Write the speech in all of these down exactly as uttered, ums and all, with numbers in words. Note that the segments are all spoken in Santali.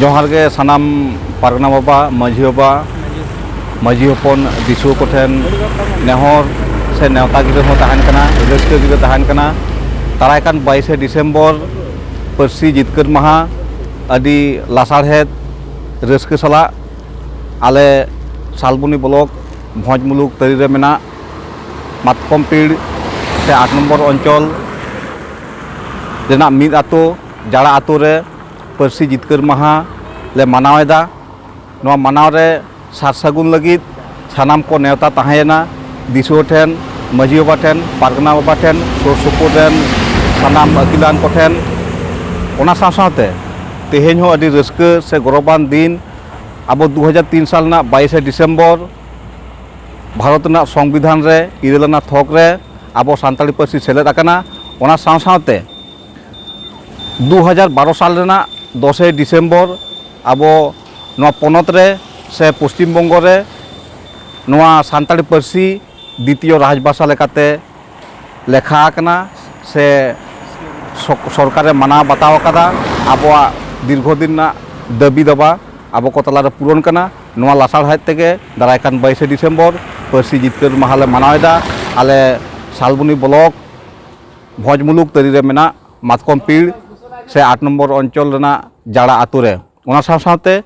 ᱡᱚᱦᱟᱨ ᱜᱮ ᱥᱟᱱᱟᱢ ᱯᱟᱨᱜᱟᱱᱟ ᱵᱟᱵᱟ, ᱢᱟᱹᱡᱷᱤ ᱵᱟᱵᱟ, ᱢᱟᱹᱡᱷᱤ ᱦᱚᱯᱚᱱ, ᱫᱤᱥᱩᱣᱟᱹ ᱠᱚᱴᱷᱮᱱ ᱱᱮᱦᱚᱨ ᱥᱮ ᱱᱮᱣᱛᱟ ᱜᱤᱨᱟᱹ ᱦᱚᱸ ᱛᱟᱦᱮᱱ ᱠᱟᱱᱟ, ᱨᱟᱹᱥᱠᱟᱹ ᱜᱤᱨᱟᱹ ᱛᱟᱦᱮᱱ ᱠᱟᱱᱟ᱾ ᱫᱟᱨᱟᱭ ᱠᱟᱱ ᱵᱟᱭᱤᱥᱮ ᱰᱤᱥᱮᱢᱵᱚᱨ ᱯᱟᱹᱨᱥᱤ ᱡᱤᱛᱠᱟᱹᱨ ᱢᱟᱦᱟ ᱟᱹᱰᱤ ᱞᱟᱥᱟᱲᱦᱮᱫ ᱨᱟᱹᱥᱠᱟᱹ ᱥᱟᱞᱟᱜ ᱟᱞᱮ ᱥᱟᱞᱵᱚᱱᱤ ᱵᱞᱚᱠ ᱵᱷᱚᱸᱡᱽ ᱢᱩᱞᱩᱠ ᱛᱟᱹᱨᱤ ᱨᱮ ᱢᱮᱱᱟᱜ ᱢᱟᱛᱠᱚᱢ ᱯᱤᱲ ᱥᱮ ᱟᱴ ᱱᱚᱢᱵᱚᱨ ᱚᱧᱪᱚᱞ ᱨᱮᱱᱟᱜ ᱢᱤᱫ ᱟᱛᱳ ᱡᱟᱲᱟ ᱟᱛᱳ ᱨᱮ ᱯᱟᱹᱨᱥᱤ ᱡᱤᱛᱠᱟᱹᱨ ᱢᱟᱦᱟ ᱞᱮ ᱢᱟᱱᱟᱣ ᱮᱫᱟ᱾ ᱱᱚᱣᱟ ᱢᱟᱱᱟᱣ ᱨᱮ ᱥᱟᱨ ᱥᱟᱹᱜᱩᱱ ᱞᱟᱹᱜᱤᱫ ᱥᱟᱱᱟᱢ ᱠᱚ ᱱᱮᱣᱛᱟ ᱛᱟᱦᱮᱸᱭᱮᱱᱟ, ᱫᱤᱥᱩᱣᱟᱹ ᱴᱷᱮᱱ, ᱢᱟᱹᱡᱷᱤ ᱵᱟᱵᱟ ᱴᱷᱮᱱ, ᱯᱟᱨᱜᱟᱱᱟ ᱵᱟᱵᱟ ᱴᱷᱮᱱ, ᱥᱩᱨ ᱥᱩᱯᱩᱨ ᱨᱮᱱ ᱥᱟᱱᱟᱢ ᱟᱹᱠᱤᱞᱟᱱ ᱠᱚᱴᱷᱮᱱ᱾ ᱚᱱᱟ ᱥᱟᱶ ᱥᱟᱶᱛᱮ ᱛᱮᱦᱮᱧ ᱦᱚᱸ ᱟᱹᱰᱤ ᱨᱟᱹᱥᱠᱟᱹ ᱥᱮ ᱜᱚᱨᱚᱵᱟᱱ ᱫᱤᱱ, ᱟᱵᱚ ᱫᱩ ᱦᱟᱡᱟᱨ ᱛᱤᱱ ᱥᱟᱞ ᱨᱮᱱᱟᱜ ᱵᱟᱭᱤᱥᱮ ᱰᱤᱥᱮᱢᱵᱚᱨ ᱵᱷᱟᱨᱚᱛ ᱨᱮᱱᱟᱜ ᱥᱚᱝᱵᱤᱫᱷᱟᱱ ᱨᱮ ᱤᱨᱟᱹᱞ ᱟᱱᱟᱜ ᱛᱷᱚᱠ ᱨᱮ ᱟᱵᱚ ᱥᱟᱱᱛᱟᱲᱤ ᱯᱟᱹᱨᱥᱤ ᱥᱮᱞᱮᱫ ᱟᱠᱟᱱᱟ᱾ ᱚᱱᱟ ᱥᱟᱶ ᱥᱟᱶᱛᱮ ᱫᱩ ᱦᱟᱡᱟᱨ ᱵᱟᱨᱚ ᱥᱟᱞ ᱨᱮᱱᱟᱜ ᱫᱚᱥᱮᱭ ᱰᱤᱥᱮᱢᱵᱚᱨ ᱟᱵᱚ ᱱᱚᱣᱟ ᱯᱚᱱᱚᱛ ᱨᱮ ᱥᱮ ᱯᱚᱥᱪᱤᱢ ᱵᱚᱝᱜᱚ ᱨᱮ ᱱᱚᱣᱟ ᱥᱟᱱᱛᱟᱲᱤ ᱯᱟᱹᱨᱥᱤ ᱫᱤᱛᱤᱭᱚ ᱨᱟᱡᱽᱵᱷᱟᱥᱟ ᱞᱮᱠᱟᱛᱮ ᱞᱮᱠᱷᱟ ᱟᱠᱟᱱᱟ ᱥᱮ ᱥᱚ-, ᱥᱚᱨᱠᱟᱨᱮ ᱢᱟᱱᱟᱣ ᱵᱟᱛᱟᱣ ᱟᱠᱟᱫᱟ᱾ ᱟᱵᱚᱣᱟᱜ ᱫᱤᱨᱜᱷᱚ ᱫᱤᱱ ᱨᱮᱱᱟᱜ ᱫᱟᱹᱵᱤ ᱫᱟᱵᱟ ᱟᱵᱚ ᱠᱚ ᱛᱟᱞᱟᱨᱮ ᱯᱩᱨᱚᱱ ᱠᱟᱱᱟ᱾ ᱱᱚᱣᱟ ᱞᱟᱥᱟᱲᱦᱮᱫ ᱛᱮᱜᱮ ᱫᱟᱨᱟᱭ ᱠᱟᱱ ᱵᱟᱭᱤᱥᱮ ᱰᱤᱥᱮᱢᱵᱚᱨ ᱯᱟᱹᱨᱥᱤ ᱡᱤᱛᱠᱟᱹᱨ ᱢᱟᱦᱟ ᱞᱮ ᱢᱟᱱᱟᱣ ᱮᱫᱟ᱾ ᱟᱞᱮ ᱥᱟᱞᱵᱚᱱᱤ ᱵᱞᱚᱠ ᱵᱷᱚᱸᱡᱽ ᱢᱩᱞᱩᱠ ᱛᱟᱹᱨᱤ ᱨᱮ ᱢᱮᱱᱟᱜ ᱢᱟᱛᱠᱚᱢ ᱯᱤᱲ ᱥᱮ ᱟᱴ ᱱᱚᱢᱵᱚᱨ ᱚᱧᱪᱚᱞ ᱨᱮᱱᱟᱜ ᱡᱟᱲᱟ ᱟᱛᱳ ᱨᱮ᱾ ᱚᱱᱟ ᱥᱟᱶ ᱥᱟᱶᱛᱮ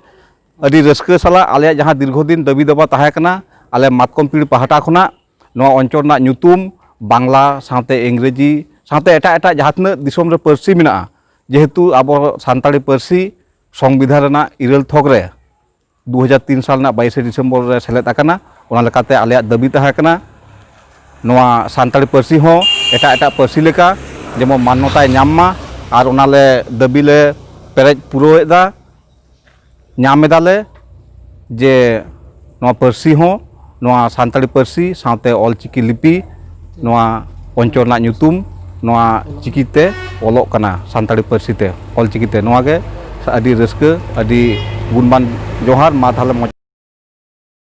ᱟᱹᱰᱤ ᱨᱟᱹᱥᱠᱟᱹ ᱥᱟᱞᱟᱜ ᱟᱞᱮᱭᱟᱜ ᱡᱟᱦᱟᱸ ᱫᱤᱨᱜᱷᱚ ᱫᱤᱱ ᱫᱟᱹᱵᱤ ᱫᱟᱵᱟ ᱛᱟᱦᱮᱸ ᱠᱟᱱᱟ, ᱟᱞᱮ ᱢᱟᱛᱠᱚᱢ ᱯᱤᱲ ᱯᱟᱦᱴᱟ ᱠᱷᱚᱱᱟᱜ ᱱᱚᱣᱟ ᱚᱧᱪᱚᱞ ᱨᱮᱱᱟᱜ ᱧᱩᱛᱩᱢ ᱵᱟᱝᱞᱟ ᱥᱟᱶᱛᱮ ᱤᱝᱨᱮᱡᱤ ᱥᱟᱶᱛᱮ ᱮᱴᱟᱜ ᱮᱴᱟᱜ ᱡᱟᱦᱟᱸ ᱛᱤᱱᱟᱹᱜ ᱫᱤᱥᱚᱢ ᱨᱮ ᱯᱟᱹᱨᱥᱤ ᱢᱮᱱᱟᱜᱼᱟ, ᱡᱮᱦᱮᱛᱩ ᱟᱵᱚ ᱥᱟᱱᱛᱟᱲᱤ ᱯᱟᱹᱨᱥᱤ ᱥᱚᱝᱵᱤᱫᱷᱟᱱ ᱨᱮᱱᱟᱜ ᱤᱨᱟᱹᱞ ᱛᱷᱚᱠ ᱨᱮ ᱫᱩ ᱦᱟᱡᱟᱨ ᱛᱤᱱ ᱥᱟᱞ ᱨᱮᱱᱟᱜ ᱵᱟᱭᱤᱥᱮ ᱰᱤᱥᱮᱢᱵᱚᱨ ᱨᱮ ᱥᱮᱞᱮᱫ ᱟᱠᱟᱱᱟ, ᱚᱱᱟ ᱞᱮᱠᱟᱛᱮ ᱟᱞᱮᱭᱟᱜ ᱫᱟᱹᱵᱤ ᱛᱟᱦᱮᱸ ᱠᱟᱱᱟ ᱱᱚᱣᱟ ᱥᱟᱱᱛᱟᱲᱤ ᱯᱟᱹᱨᱥᱤ ᱦᱚᱸ ᱮᱴᱟᱜ ᱮᱴᱟᱜ ᱯᱟᱹᱨᱥᱤ ᱞᱮᱠᱟ ᱡᱮᱢᱚᱱ ᱢᱟᱱᱱᱚᱛᱟᱭ ᱧᱟᱢ ᱢᱟ, ᱟᱨ ᱚᱱᱟ ᱞᱮ ᱫᱟᱹᱵᱤ ᱞᱮ ᱯᱮᱨᱮᱡ ᱯᱩᱨᱟᱹᱣᱮᱫᱟ, ᱧᱟᱢ ᱮᱫᱟᱞᱮ ᱡᱮ ᱱᱚᱣᱟ ᱯᱟᱹᱨᱥᱤ ᱦᱚᱸ, ᱱᱚᱣᱟ ᱥᱟᱱᱛᱟᱲᱤ ᱯᱟᱹᱨᱥᱤ ᱥᱟᱶᱛᱮ ᱚᱞᱪᱤᱠᱤ ᱞᱤᱯᱤ, ᱱᱚᱣᱟ ᱚᱧᱪᱚᱞ ᱨᱮᱱᱟᱜ ᱧᱩᱛᱩᱢ ᱱᱚᱣᱟ ᱪᱤᱠᱤᱛᱮ ᱚᱞᱚᱜ ᱠᱟᱱᱟ, ᱥᱟᱱᱛᱟᱲᱤ ᱯᱟᱹᱨᱥᱤ ᱛᱮ, ᱚᱞᱪᱤᱠᱤ ᱛᱮ᱾ ᱱᱚᱣᱟ ᱜᱮ ᱟᱹᱰᱤ ᱨᱟᱹᱥᱠᱟᱹ, ᱟᱹᱰᱤ ᱜᱩᱱᱢᱟᱱ ᱡᱚᱦᱟᱨ᱾ ᱢᱟ ᱛᱟᱦᱚᱞᱮ ᱢᱚᱡᱽ